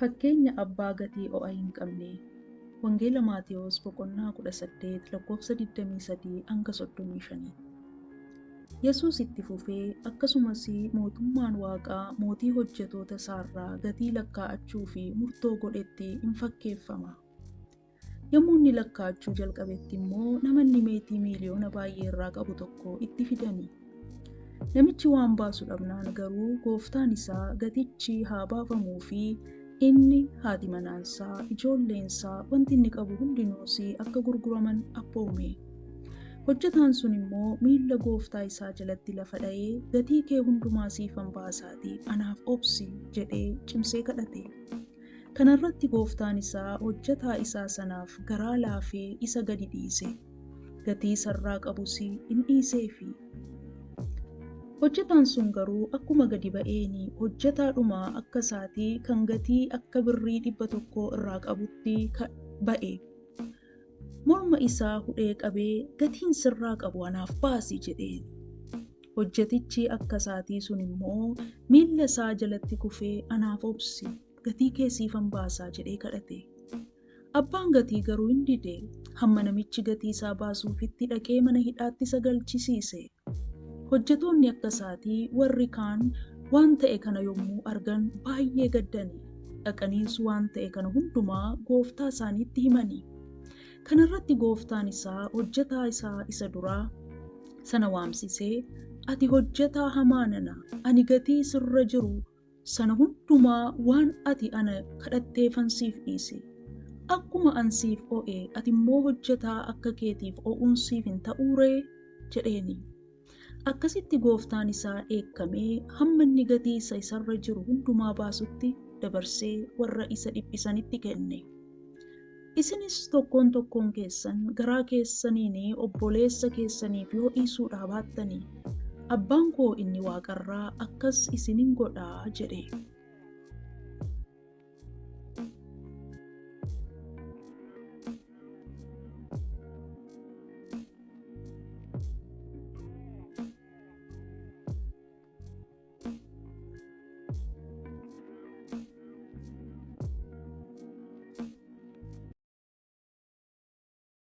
Fakkeenya Abbaa Gatii O'a Hin Qabnee. Wangeela Maatewos boqonnaa 18 lakkoofsa 23 hanga 35. Yesuus itti fufee, Akkasumas mootummaan waaqaa mootii hojjetoota isaarraa gatii lakkaa'achuu fi murtoo godhetti in fakkeeffama. Yommuu inni lakkaa'achuu jalqabetti immoo namanni meetii miiliyoona baay'ee irraa qabu tokko itti fidani. Namichi waan baasu dhabnaan garuu gooftaan isaa gatichi haa baafamuu fi inni, haati manaansaa, ijoolleensaa, wanti inni qabu hundinuus akka gurguraman abboome. Hojjetaan sun immoo miilla gooftaa isaa jalatti lafa dha'ee, gatii kee hundumaa siifan baasaatii anaaf obsi jedhee cimsee kadhate. Kana irratti gooftaan isaa hojjetaa isaa sanaaf garaa laafee isa gadi dhiise, gatii isa irraa qabus in dhiiseefi. Hojjetaan sun garuu akkuma gadi ba'een hojjetaadhuma akka isaatii kan gatii akka birrii 100 irraa qabutti ba'e. Morma isaa hudhee qabee, Gatiin sirraa qabu anaaf baasi jedheen. Hojjetichi akka isaatii sun immoo miilla isaa jalatti kufee, Anaaf obsi, gatii kee siifan baasaa jedhee kadhate. Abbaan gatii garuu in dide, hamma namichi gatii isaa baasuufitti dhaqee mana hidhaatti isa galchisiise. Hojjetoonni akka isaatii warri kaan waan ta'e kana yommuu argan baay'ee gaddani, dhaqaniis waan ta'e kana hundumaa gooftaa isaaniitti himani. Kana irratti gooftaan isaa hojjetaa isaa isa duraa sana waamsisee, Ati hojjetaa hamaa nana, ani gatii sirra jiru sana hundumaa waan ati ana kadhatteefan siif dhiise. Akkuma an siif o'e ati immoo hojjetaa akka keetiif o'uun siif hin ta'uu ree? jedheeni. Akkasitti gooftaan isaa dheekkamee hamma inni gatii isa isarra jiru hundumaa baasutti dabarsee warra isa dhiphisanitti kenne. Isinis tokkoon tokkoon keessan garaa keessaniin obboleessa keessaniif yoo dhiisuudhaa baattani, Abbaan koo inni waaqarraa akkas isin in godha jedhe.